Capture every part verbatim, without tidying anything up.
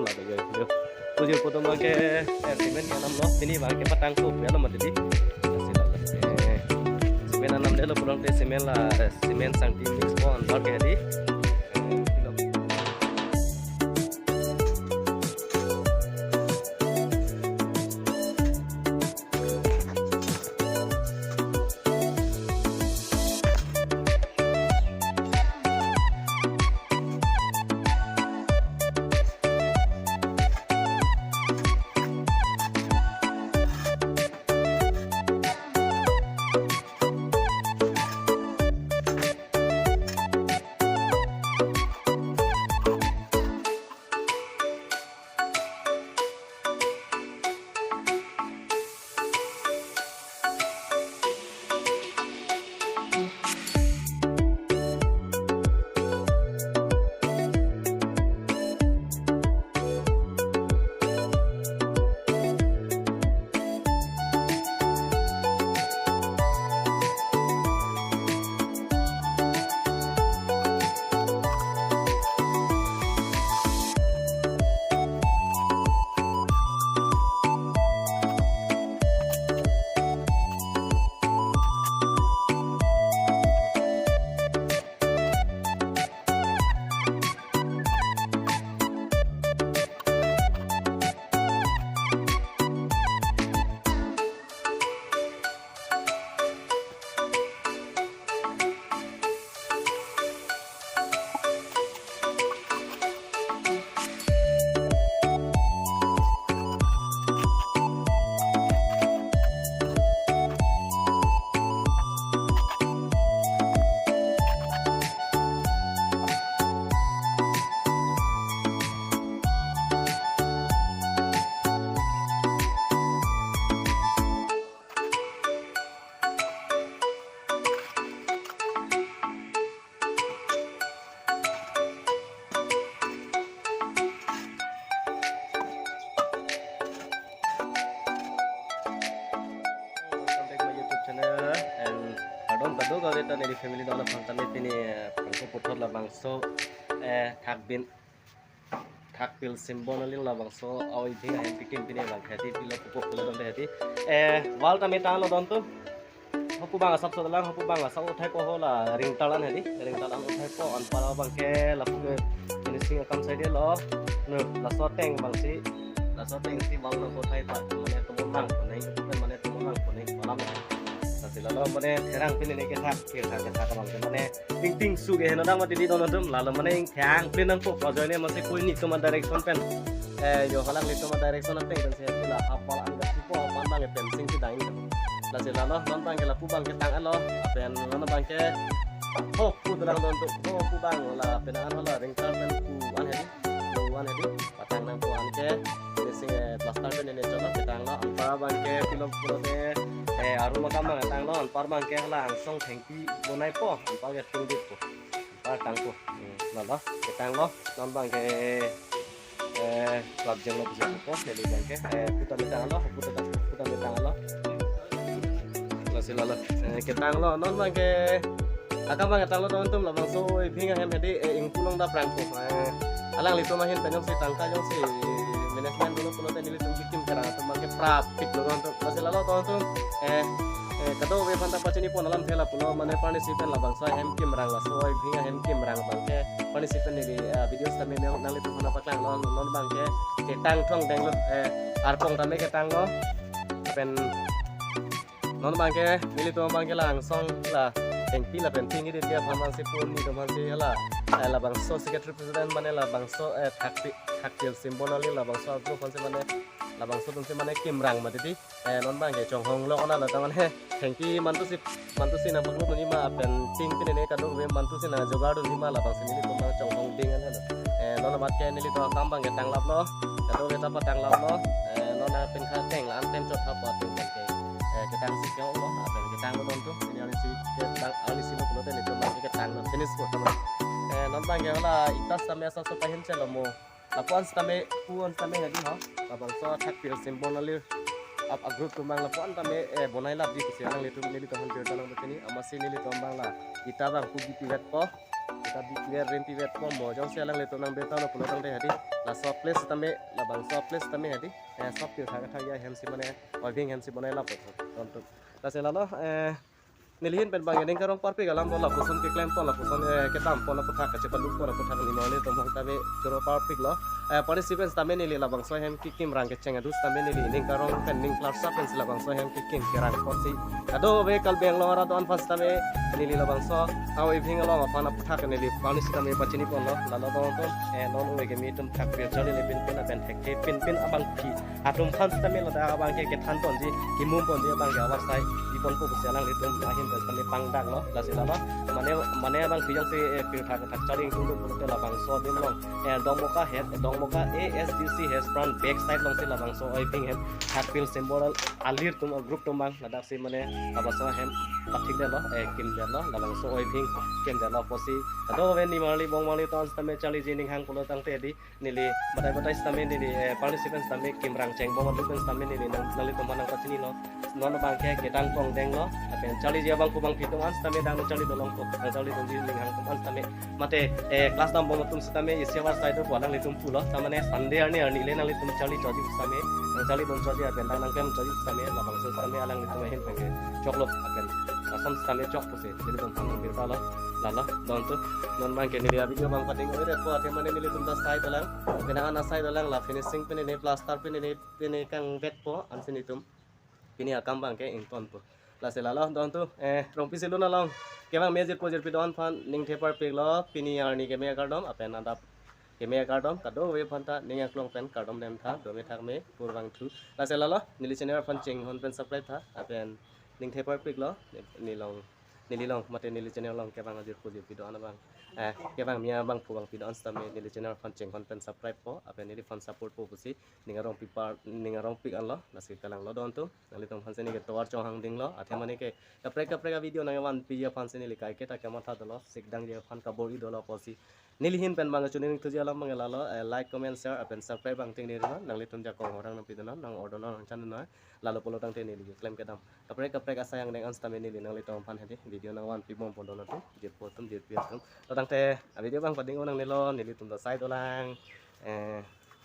Pada ya, yo. Pujir poto abangke, eh, cement anam lo, pini abangke patang ko, ya lo mati di. Eh, cement anam de lo pulang te cement la, eh, cement sangti mix ko anpar ke di. Eh, Welcome back my YouTube channel and kardom kadokave ta neli family dolo aphan tame pini, eh, pangko puthot labangso, eh, thakbin, thak pilsim bon aling labangso a-oi bhing ahem kekim pini abangke hedi pilo pupo pulo dong hedi. Eh, wall tame tanglo don tu. Hopu abang asap sodalang, hopu abang asap uthai po ho la ring talan hedi. Ring talan uthai po anpar abangke lapu ke finishing akam saide lo. Nu, laso ateng abangsi. Laso atengsi wall lo uthai pa. Mane tumon lang punai, mane tumon lang punai. Malam. Lasi lalo mane therang pini ne kethak, kethak, kethak abangke mane ting ting su ke heno dang mati di don atum, lalo mane ingthang plin nangpo project ne masi koi ni tuma direction pen. Eh, yo halang ni tuma direction ateng pen se la hapal an gasi po pan bang pen sing si dang. Lasi lalo non abangke lapu abangke tanglo, lapen non abangke hopu dolang don tu, hopu abang lapen an hala ring tan pen pu an hedi, pu an hedi, patang nangpo anke, finishing, eh, plaster pen ne cholo, ketanglo, anpar abangke pilok pulote, eh, arum akam abang tanglo, anpar abangke hala angsong thengpi bonai po, anpar ke tingdit po. Anpar tang po. Hmm, lalo, ketanglo, non abangke, eh, klap jenglo bisa po, jadi abangke, eh, puta metanglo, puta, puta metanglo. Lasi lalo, eh, ketanglo, non abangke, akam abang ketanglo don atum labangso oi bhing ahem hedi, eh, ingpu along daprang po. Eh, alanglitum ahin pen jongsi tangka jongsi management dolo pulote nelitum kekim kerang atum abangke prapik lo don atum. Lasi lalo don atum, eh, eh, kadokave aphan ta pachini pon alam thela pulo mane parnisi pen labangso ahem kimrang laso oi bhing ahem kimrang abangke parnisi pen neli, eh, video sitame nang nanglitum aphan paklanglo non abangke ketang thong denglo, eh, arpong tame ketanglo pen non abangke nelitum abangke la angsong la thengpi lapen ting idit dia aphan si pu ni atum aphan si hala, eh, labangso secretary president mane labangso, eh, thak pi-, thak pilsim bon aling labangso a-group aphan si mane labangso atum si mane kimrang mati di. Eh, non abangke chonghong lo kona lo ta mane thengpi mantu si, mantu si nangpaklo dunji ma pen ting pini ne kadokave mantu si nangjogar dunji ma labangsi nelitum abang chonghong ding an helo. Eh, non amat ke nelitum akam abangke tanglaplo, kadokave ta patanglaplo. Eh, non pen kha keng la an pen chot ha pa pen ke. Eh, ketang si ke lo, lapen ketanglo don tu. Pini arnisi ketang, arnisi lo pulote nelitum abangke ketanglo, finish po tama. Eh, non abangke hala ita sitame asap so pahin chelo mo. Lapu-an sitame, pu-an sitame hedi ho. Labangso thak pilsim bon aling ap a-group atum abang lapu-an tame, eh, bonai lap di pusi alanglitum nelitum aphan birta nang pachini, amatsi nelitum abang la ita abang pu bipi vet po, ita bipi vet, rim pi vet po, mo jongsi alanglitum nang birta lo pulo tangte hedi. laso place tame, labangso place tame hadi, eh, sop pirtha kethak ahem si mane, oibhing hem si bonai lapo. Tontu. Lasi lalo, eh, neli ahin pen bang ning karong parpik alam do lapuson keklem pon lapuson, eh, kedam pon aphuthak kachepaluk pon aphuthak nimarli atum aphan tame choro parpiklo. Eh, participants tame neli labangso ahem kekim rang kecheng adu tame neli ning karong pen ning klarsa pen si labangso ahem kekim kerang pon si. Kadokave Karbi Anglong arat do-an aphan tame neli labangso a-oibhing along aphan aphuthak neli pamni si tame pachini ponlo. Lalo do-an atum, eh, non ove keme atum thak pir charli le pinpin apen thekthe pinpin abangpi atum aphan tame ladak abangke kethan ponji, kimum ponji abangke avarsai pi ponpo pusi alanglitum ahin pen tame pangdaklo. Lasi lalo, mane, mane abangpi jongsi, eh, pirtha kethak charli ingtung do pulote labangso adim along, eh, Dongmoka head, Dongmoka A S D C head front back side along si labangso oibhing hem thakpil symbol alir atum group atum abang ladak si mane labangso ahem pathik detlo, eh, kim detlo, labangso oibhing kim detlo pusi. Kadokave nimarli bongmarli atum tame charliji ning hang pulo tangte hadi neli batai batai tame neli, eh, participants tame kim rang chengbom adu pen tame neli nang, nanglitum aphan nangpachinilo. Non abangke kedang pongdenglo, apen charliji abangpo bangpi atum an tame dang charli dolongpo, dang charli dongji ning hang atum an tame. Mate, eh, class dambom atum tame isi avarsai dopo alanglitum pulo. Tamane Sunday arni arni le nanglitum charli choji tame, nang charli dun choji apen dang nangklem choji tame, labangso tame alanglitum ahin pen ke choklo apen asam tame chok pusi nelitum aphan nang birtalo. Lalo, don tu, non abangke neli a-video abang pading oi repo athe mane nelitum ta sai dolang. Penang an asai dolang, la finishing pine ne plaster pine ne pine kangvetpo, ansi nelitum pine akam abangke ingtonpo. Lasi lalo don tu, eh, Rongpi Salon along kevang me jirpo jirpi do-an aphan ningthe parpiklo, pini arni keme akardom, apen adap keme akardom, kadokave aphan ta ning aklong pen kardom dem tha, dome thak me purvang thu. Lasi lalo, neli channel aphan chinghon pen subscribe tha, apen ningthe parpiklo, neli along, neli along, mate neli channel along kevang ajirpo jirpi do-an abang, eh, kevang me abangpo bangpi do-an tame neli channel aphan chinghon pen subscribe po, apen neliphan support po pusi ning arong pipar, ning arong pik anlo, lasi kalanglo don tu, nanglitum aphan si neli ketovar chonghang dinglo, athe mane ke kaprek kaprek a-video nangvanpi aphan si neli kaike ta kamatha dolo, sikdangji aphan kabor-i dolo pusi. Neli ahin pen bang chuning thuji alam bang lalo, eh, like, comment, share, apen subscribe bang ting neli non, nanglitum jakong orang nangpi donon, nang order non, nang chan non. Lalo pulo tangte neli klem kedam kaprek kaprek asai angdeng an tame neli nanglitum aphan hadi video nangvanpi bom pon donon tu, jirpo atum jirpi atum. To tangte a-video abang pading o nangnelo, nelitum ta sai dolang. Eh,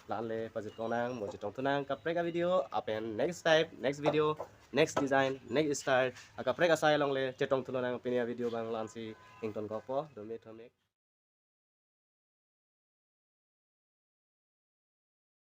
la-an le pajirpo nang, mo chetong thu nang kaprek a-video, apen next type, next video, next design, next style akaprek asai along le chetong thu nang, pini a-video abang la-an si ingtonkokpo, dome thomik.